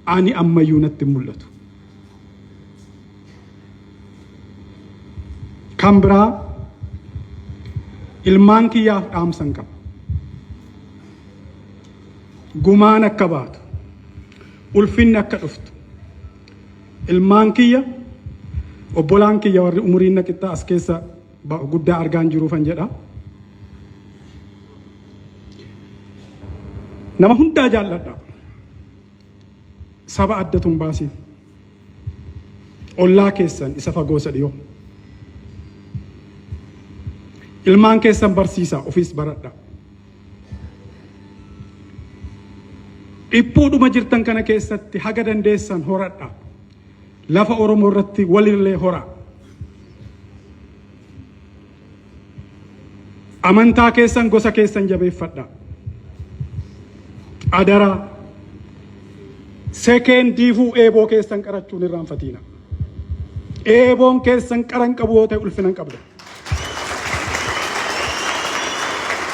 Ani ammayyuu natti hin mul'atu. Kan biraa ilmaan kiyyaaf dhaamsan qaba. Gumaan akka baatu, ulfinni akka dhuftu, ilmaan kiyya, obbolaan kiyya warri umuriin na qixxaa as keessa guddaa argaan jiruufan jedha. Nama hundaa jaalladha. Saba addatu hin baasiin. Ollaa keessan isa fagoo isa dhiyoo. Ilmaan keessan barsiisaa ofiis baradha. Dhiphuudhuma jirtan kana keessatti haga dandeessan horadha. Lafa Oromoo irratti walillee hora. Amantaa keessan gosa keessan jabeeffadha. Adaraa. Sekendiifuu eeboo keessan qarachuun irraanfatiina. Eeboon keessan qaran qabu yoo ta'e ulfina hin qabda.